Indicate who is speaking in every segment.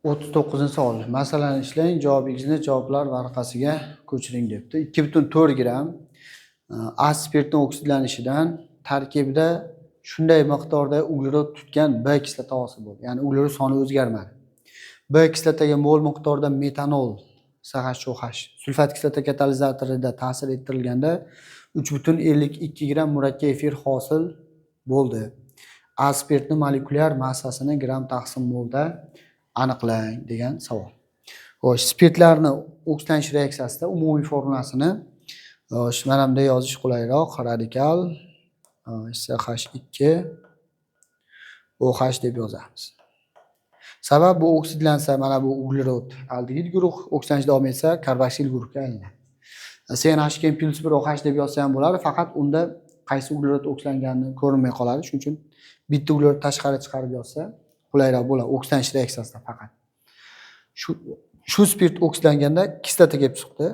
Speaker 1: 39-savol. Masalani ishlang, javobingizni javoblar varaqasiga ko'chiring debdi. 2,4 gramm A spirtning oksidlanishidan tarkibida shunday miqdorda uglerod tutgan B kislota hosil bo'ldi. Ya'ni uglerod soni o'zgarmadi. B kislotaga mol miqdorda metanol CH3OH sulfat kislota katalizatorida ta'sir ettirilganda 3,52 gramm murakkab efir hosil bo'ldi. A spirtning molekulyar massasini gramm taqsim molda aniqlang degan savol. Xo'sh, spirtlarni oksidlanish reaksiyasida umumiy formulasini, xo'sh, mana bunday yozish qulayroq. Radikal CH2 OH deb yozamiz. Sabab bu oksidlansa, mana bu uglerod aldehid guruh, oksidlanish davom etsa karboksil guruhga aylanadi. CNH2 plyus 1 OH deb yozsa ham bo'ladi, faqat unda qaysi uglerod oksidlangani ko'rinmay qoladi. Shuning uchun bitta uglerod tashqari chiqarib yozsa qulayroq bo'ladi oksidlanish reaksiyasida faqat. Shu spirt oksidlanganda kislota kelib chiqdi.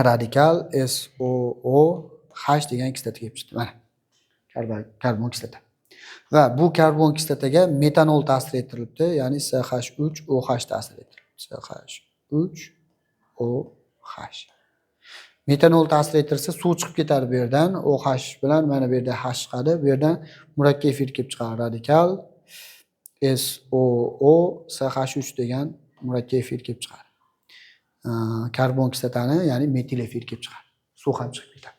Speaker 1: Radikal SOOH degan kislota kelib chiqdi. Mana karbon kislota. Va bu karbon kislotaga metanol ta'sir ettirilibdi, ya'ni CH3OH ta'sir ettirilibdi. CH3OH. Metanol ta'sir ettirsa suv chiqib ketadi bu yerdan. OH bilan mana bu yerda H chiqadi. Bu yerdan murakkab efir kelib chiqadi. Radikal SOO CH3 degan murakkab efir kelib chiqadi. Karbon kislotani, ya'ni metil efir kelib chiqadi. Suv ham chiqib ketadi.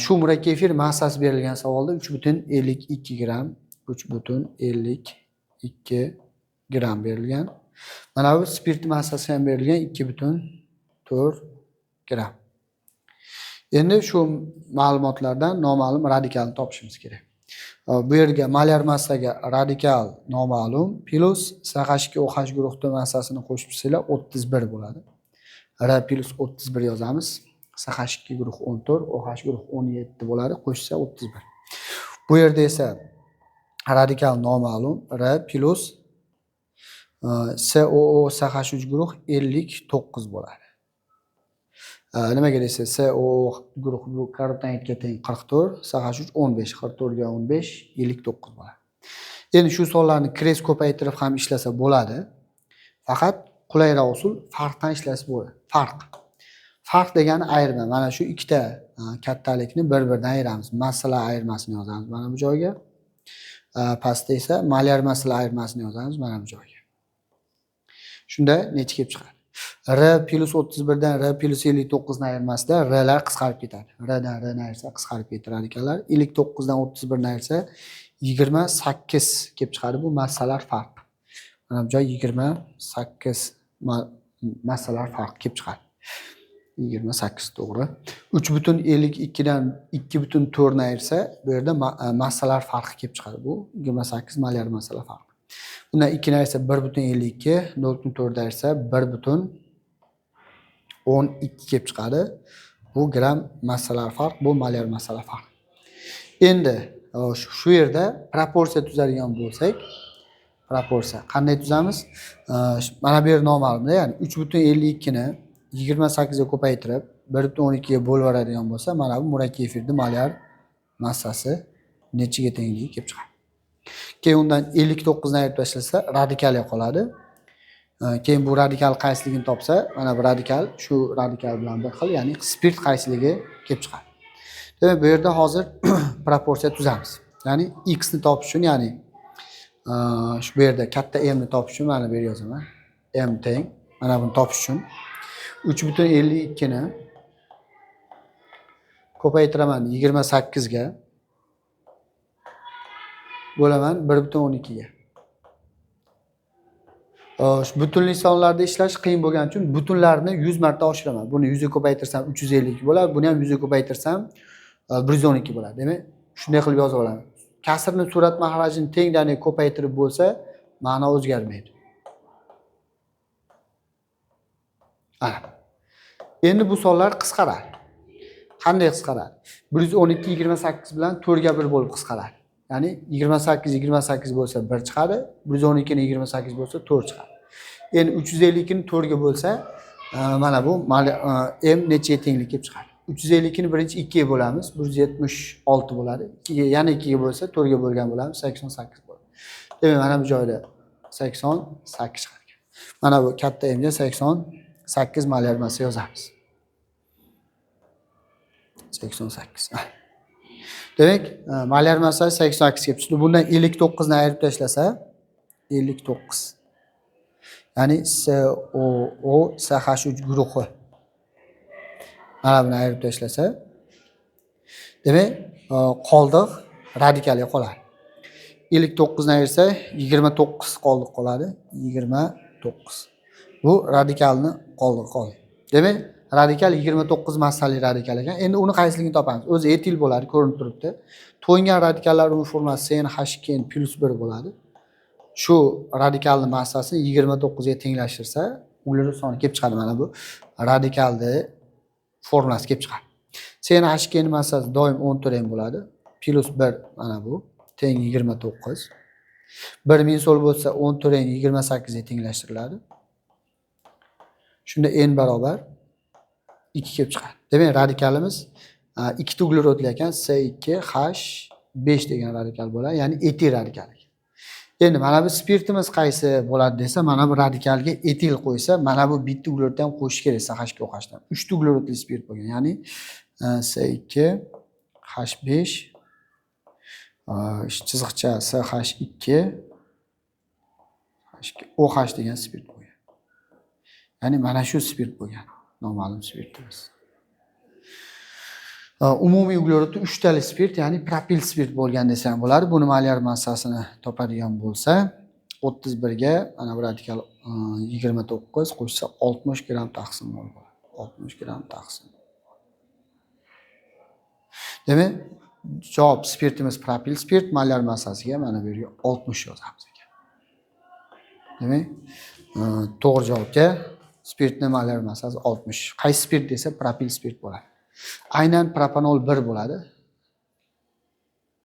Speaker 1: Shu murakkab efir massasi berilgan savolda 3,52 gramm, 3,52 gramm berilgan. Mana bu spirt massasi ham berilgan 2,4 gramm. Endi shu ma'lumotlardan noma'lum radikalni topishimiz kerak. Bu yerga molyar massaga radikal noma'lum plus CH2OH guruhda massasini qo'shib chiqsanglar 31 bo'ladi. R plus 31 yozamiz. CH2 guruh 14, OH guruh 17 bo'ladi, qo'shsa 31. Bu yerda esa radikal noma'lum R plus SOO CH3 guruh 59 bo'ladi. Nimaga desa SOO guruh bu karotenoidga teng 44, CH3 15, 44 ga 15 59 bo'ladi. Endi shu sonlarni kres ko'paytirib ham ishlasa bo'ladi. Faqat qulayroq usul farqdan ishlasa bo'ladi. Farq. Farq degani ayirma. Mana shu ikkita kattalikni bir-biridan ayiramiz. Massalar ayirmasini yozamiz mana bu joyga. Pastda esa molyar massalar ayirmasini yozamiz mana bu joyga. Shunda necha kelib chiqadi? R plus 31 dan R plus 59 ni ayirmasida Rlar qisqarib ketadi. R dan R ni ayirsa qisqarib ketadi radikallar. 59 dan 31 ni ayirsa 28 kelib chiqadi. Bu massalar farqi. Mana bu joy 28 massalar farqi kelib chiqadi. 28 to'g'ri. 3,52 dan 2,4 ni ayirsa, bu yerda massalar farqi kelib chiqadi. Bu 28 molyar massalar farqi. Bundan 2 ni ayirsa 1,52, 0,4 ayirsa 1,12 kelib chiqadi. Bu gramm massalar farq, bu molyar massalar farq. Endi shu yerda proporsiya tuzadigan bo'lsak, proporsiya qanday tuzamiz? Mana bu yer noma'lumda, ya'ni 3,52 ni 28 ga ko'paytirib 1,12 ga bo'lib yuboradigan bo'lsa, mana bu murakkab efirning molyar massasi nechiga tengligi kelib chiqadi. Keyin undan 59 ni ayirib tashlasa radikalga qoladi. Keyin bu radikal qaysiligini topsa, mana bu radikal shu radikal bilan bir xil, ya'ni spirt qaysiligi kelib chiqadi. Demak, bu yerda hozir proporsiya tuzamiz. Ya'ni x ni topish uchun, ya'ni shu bu yerda katta m ni topish uchun mana bu yerga yozaman. M teng, mana buni topish uchun 3,52 ni ko'paytiraman 28 ga bo'laman 1,12 ga. Xo'sh, butunli sonlarda ishlash qiyin bo'lgani uchun butunlarni 100 marta oshiraman. Buni 100 ga ko'paytirsam 352 bo'ladi, buni ham 100 ga ko'paytirsam 112 bo'ladi. Demak, shunday qilib yozib olaman. Kasrni surat mahrajini tengdan ko'paytirib bo'lsa, ma'no o'zgarmaydi. Ana. Endi bu sonlar qisqaradi. Qanday qisqaradi? 112 28 bilan 4 ga 1 bo'lib qisqaradi. Ya'ni 28 28 bo'lsa 1 chiqadi, 112 ni 28 bo'lsa 4 chiqadi. Endi 352 ni 4 ga bo'lsa, mana bu m nechaga tenglik kelib chiqadi. 352 ni birinchi 2 ga bo'lamiz, 176 bo'ladi. 2 ga, yana 2 ga bo'lsa 4 ga bo'lgan bo'lamiz, 88 bo'ladi. Demak, mana bu joyda 88 chiqar ekan. Mana bu katta Mga 88 molyar massa yozamiz. 88. Demak, molyar massasi 88 kelib chiqdi. Bundan 59 ni ayirib tashlasa, 59. Ya'ni SOO SH3 guruhi. Mana buni ayirib tashlasa, demak, qoldiq radikalga qoladi. 59 ni ayirsa 29 qoldiq qoladi. 29. Bu radikalni qoldig'i qoldi. Demak, radikal 29 massali radikal ekan. Endi uni qaysiligini topamiz. O'zi etil bo'ladi, ko'rinib turibdi. To'yingan radikallar umumiy formulasi CnH2n plus 1 bo'ladi. Shu radikalni massasini 29 ga tenglashtirsa, uglerod soni kelib chiqadi. Mana bu radikalni formulasi kelib chiqadi. CnH2n massasi doim 14 m bo'ladi. Plus 1 mana bu teng 29. 1 minus bo'lsa 14 n 28 ga tenglashtiriladi. Shunda n barobar 2 kelib chiqadi. Demak, radikalimiz ikkita uglerodli ekan, C2H5 degan radikal bo'ladi, ya'ni etil radikal ekan. Endi mana bu spirtimiz qaysi bo'ladi desa, mana bu radikalga etil qo'ysa, mana bu bitta uglerodni ham qo'shish kerak CH2OHdan. 3 ta uglerodli spirt bo'lgan, ya'ni C2H5 chiziqcha CH2 H2OH degan spirt bo'lgan. Ya'ni mana shu spirt bo'lgan, noma'lum spirtimiz. Umumiy uglerodda 3 tali spirt, ya'ni propil spirt bo'lgan desa ham bo'ladi. Buni molyar massasini topadigan bo'lsa, 31 ga mana bu radikal 29 qo'shsa 60 gramm taqsim mol bo'ladi. 60 gramm taqsim. Demak, javob spirtimiz propil spirt, molyar massasiga mana bu yerga 60 yozamiz ekan. Demak, to'g'ri javobga spirtni molyar massasi 60. Qaysi spirt desa, propil spirt bo'ladi. Aynan propanol 1 bo'ladi.